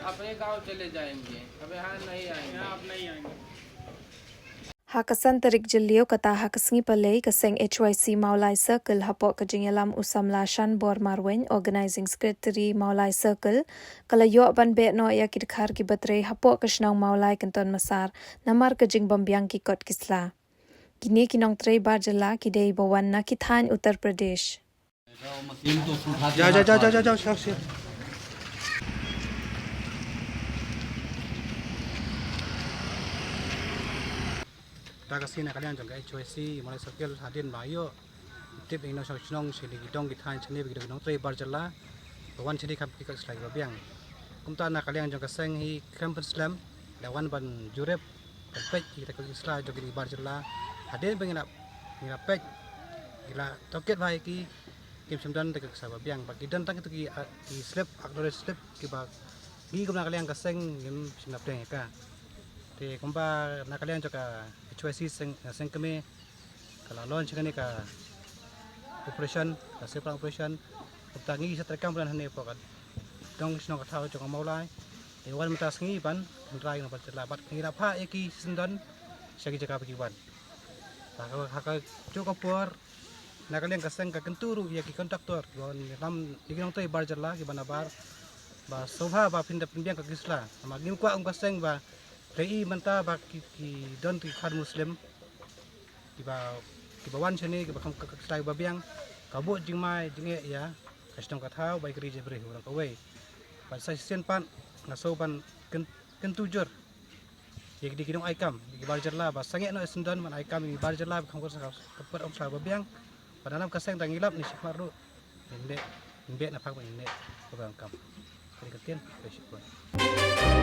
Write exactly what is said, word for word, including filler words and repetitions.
अपने गांव चले जाएंगे, अब यहाँ नहीं आएंगे। यहाँ आप नहीं आएंगे। Ha ka san tarik Jylliew kata ha ka sngi Palei ka seng H Y C Mawlai Circle hapoh ka jingïalam u samla Shanbor Marwein, Organising Secretary Mawlai Circle, ka la ïoh ban beh noh ïa ki dkhar kiba trei hapoh ka shnong Mawlai Kynton Massar namar ka jingbym biang ki kot ki sla. Kine ki nongtrei bar jylla ki dei ba wan na ki thaiñ Uttar Pradesh. Jao, jao, jao, jao, jao, jao, jao. Ta ka sien na ka liang jong ka H Y C Mawlai Circle hadien ba ïoh tip ïa ki nongshong shnong shane ki dong ki thaiñ shane ba ki dei ki nongtrei bar jylla ba wan shane kham ki kot ki sla kiba biang. Kumta na ka liang jong ka seng hi khlem pynslem la wan ban jurip ban peit ïa kita ki kot ki sla jong kine ki bar jylla. Hadien ba ngi la ngi la peit ngi la tohkit bha ïa ki, kim shym don da ki kot ki sla ba biang, ba ki don tang kito ki, ah, ki slip, acknowledge slip kiba ngi kum na ka liang ka seng ngim shym la pdiang ïa ka. Te kumba na ka liang jong ka H Y C seng, seng kmie ka la launch kane ka operation, ka Save Plant Operation. Kumta ngi sa treikam ban hangne hapoh ka dong shnong ka thaw jong ka Mawlai. Te wan mynta sngi ban kynrai na bar jylla bad ngi la phah ïa ki shisien don sha ki jaka ba ki wan. Ha ka, ha kajuh ka por na ka liang ka seng ka kyntu ruh ïa ki contractor kiba wan ïalam ïa ki nongtrei bar jylla kiba na bar ba sngewbha ba phin da pynbiang ki kot ki sla. Namar ngim kwah kum ka seng ba lei mynta ba ki, ki don ki dkhar Muslim kiba, kiba wan shane kiba kham ki kot ki sla kiba biang, ka buh jingmai jingeh ïa ka shnong ka thaw bad ïa ka ri jait bynriew baroh kawei. Bad sa shisien pat nga sngew ban kyn, kyntu jur ïa ki dei ki nong ai kam ïa ki bar jylla ba sangeh noh shisien don ban ai kam ïa ki bar jylla ba kham ki kot ki sla, ka kot ki sla ba biang. Bad na ka liang ka seng dang ïalap ne shakhmat ruh ngin leh, ngin beh na phang ba ngin leh kaba ong kam. Ka dei ka ktien, khublei shibun.